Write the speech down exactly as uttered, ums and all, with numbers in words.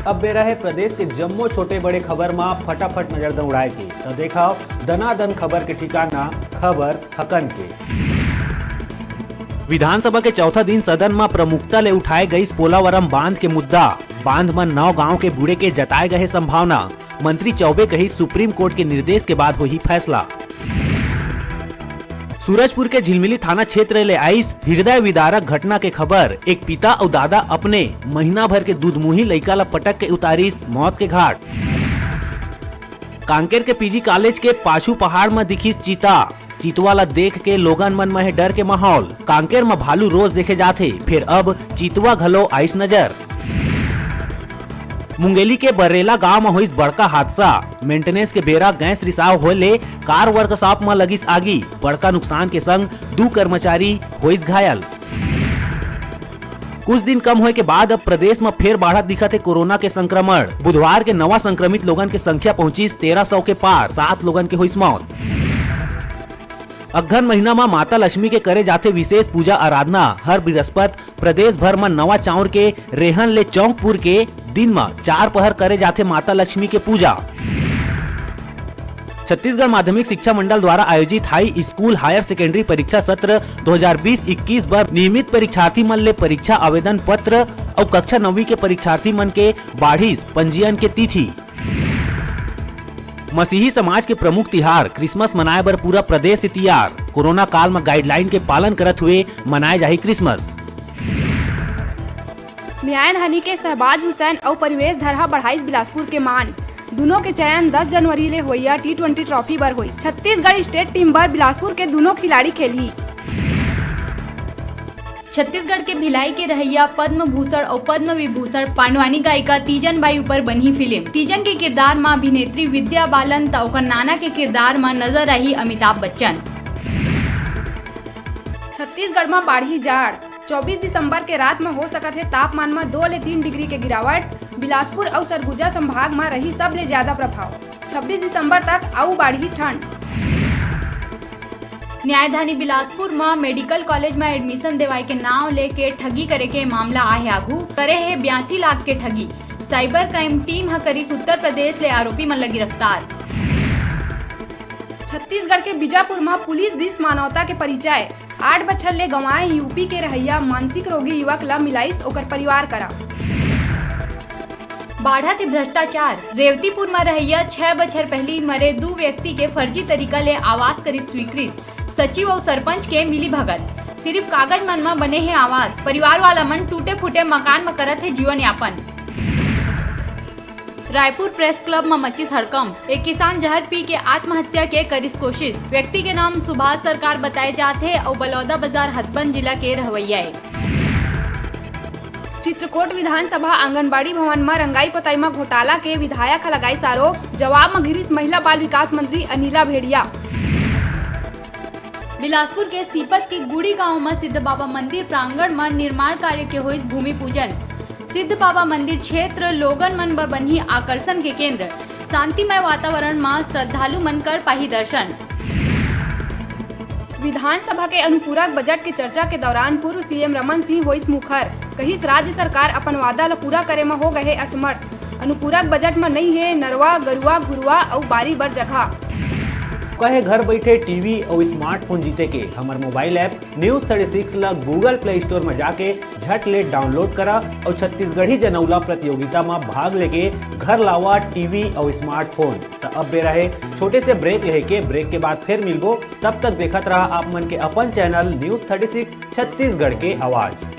अब बेरा हे प्रदेश के जम्मो छोटे बड़े खबर मा फटाफट नजर दौड़ाए के। त देखव दनादन खबर के ठिकाना, खबर हकन के। विधानसभा के चौथा दिन सदन मा प्रमुखता ले उठाए गईस पोलावरम बांध के मुद्दा। बांध म नौ गांव के बूड़े के जताए गए संभावना। मंत्री चौबे कही सुप्रीम कोर्ट के निर्देश के बाद होही फैसला। सूरजपुर के झिलमिली थाना क्षेत्र ले आइस हृदय विदारक घटना के खबर। एक पिता अउ दादा अपने महीना भर के दूधमुही लइका ला पटक के उतारिस मौत के घाट। कांकेर के पीजी कॉलेज के पाछू पहाड़ म दिखिस चीता। चितवा ला देख के लोगन मन म हे डर के माहौल। कांकेर म भालू रोज देखे जाथे, फेर अब चितवा घलो आइस नजर। मुंगेली के बरेला गांव म होइस बड़का हादसा। मेंटेनेंस के बेरा गैस रिसाव होए ले कार वर्कशॉप म लगिस आगी। बड़का नुकसान के संग दू कर्मचारी होइस घायल। कुछ दिन कम होए के बाद अब प्रदेश म फेर बाढ़त दिखत हे कोरोना के संक्रमण। बुधवार के नवा संक्रमित लोगन के संख्या पहुंचिस तेरह सौ के पार, सात लोगन के होइस मौत। अगहन महीना म माता लक्ष्मी के करे जाथे विशेष पूजा आराधना। हर बृहस्पत प्रदेश भर म नवा चांउर के रेहन ले चौंकपुर के दिन म चार पहर करे जाथे माता लक्ष्मी के पूजा। छत्तीसगढ़ माध्यमिक शिक्षा मंडल द्वारा आयोजित हाई स्कूल हायर सेकेंडरी परीक्षा सत्र दो हज़ार बीस इक्कीस बर नियमित परीक्षार्थी मन ले परीक्षा आवेदन पत्र अउ कक्षा नौवीं के परीक्षार्थी मन के बाढ़िस पंजीयन के तिथि। मसीही समाज के प्रमुख तिहार क्रिसमस मनाए बर पूरा प्रदेश से तियार। कोरोना काल म गाइडलाइन के पालन करत हुए मनाए जाही क्रिसमस। न्यायधानी के शहबाज हुसैन अउ परिवेश धर ह बढ़ाइस बिलासपुर के मान। दुनों के चयन दस जनवरी ले होइया टी ट्वेंटी ट्रॉफी बर होइस। छत्तीसगढ़ स्टेट टीम बर बिलासपुर के दुनों खिलाड़ी खेलही। छत्तीसगढ़ के भिलाई के रहइया पद्म भूषण अउ पद्म विभूषण पांडवानी गायिका तीजन बाई ऊपर बनही फिल्म। तीजन के किरदार म अभिनेत्री विद्या बालन त ओकर नाना के किरदार म नजर आही अमिताभ बच्चन। छत्तीसगढ़ म बाढ़ही जाड़। चौबीस दिसंबर के रात म हो सकत हे तापमान म दो ले तीन डिग्री के गिरावट। बिलासपुर अउ सरगुजा संभाग म रही सबले ज्यादा प्रभाव। छब्बीस दिसंबर तक अउ बाढ़ही ठंड। न्यायधानी बिलासपुर म मेडिकल कॉलेज म एडमिशन देवाए के नांव लेके ठगी करे के मामला आहे आघू। करे हे बयासी लाख के ठगी। साइबर क्राइम टीम ह करिस उत्तर प्रदेश ले आरोपी मन ल गिरफ्तार। छत्तीसगढ़ के बीजापुर म पुलिस दिस मानवता के परिचय। आठ बछर ले गंवाए यूपी के रहइया मानसिक रोगी युवक ल मिलाइस ओकर परिवार करा। बाढ़त हे भ्रष्टाचार। रेवतीपुर म रहइया छह बछर पहिली मरे दू व्यक्ति के फर्जी तरीका ले आवास करिस स्वीकृत। सचिव अउ सरपंच के मिली भगत। सिरिफ कागज मन म बने हे आवास। परिवार वाला मन टूटे फूटे मकान म करत हे जीवन यापन। रायपुर प्रेस क्लब म मचिस हड़कंप। एक किसान जहर पी के आत्महत्या के करिस कोशिश। व्यक्ति के नाम सुभाष सरकार बताए जात हे अउ बलौदा बाजार हथबंद जिला के रहवइया ए। चित्रकोट विधानसभा आंगनबाड़ी भवन म रंगाई पोताई म घोटाला के विधायक ह लगाइस आरोप। जवाब म घिरिस महिला बाल विकास मंत्री अनिला भेड़िया। बिलासपुर के सीपत के गुड़ी गांव म सिद्ध बाबा मंदिर प्रांगण म निर्माण कार्य के होइस भूमि पूजन। सिद्ध बाबा मंदिर क्षेत्र लोगन मन बर बनही आकर्षण के केंद्र। शांतिमय वातावरण म श्रद्धालु मन कर पाही दर्शन। विधानसभा के अनुपूरक बजट के चर्चा के दौरान पूर्व सीएम रमन सिंह होइस मुखर, कहिस राज्य सरकार अपन वादा ल पूरा करे म हो गए हे असमर्थ। अनुपूरक बजट म नइ हे नरवा, गरुवा, घुरुवा अउ बारी बर जगह। कहे घर बइठे टीवी अउ स्मार्टफोन जीते के हमर mobile app news thirty six ल Google Play Store म जाके झट ले डाउनलोड करा अउ छत्तीसगढ़ी जनउला प्रतियोगिता म भाग लेके घर लावा टीवी अउ स्मार्टफोन। त अब बेरा हे छोटे से ब्रेक लेहे के। ब्रेक के बाद फेर मिलबो, तब तक देखत रहा आप मन के अपन channel news thirty six Chhattisgarh के आवाज।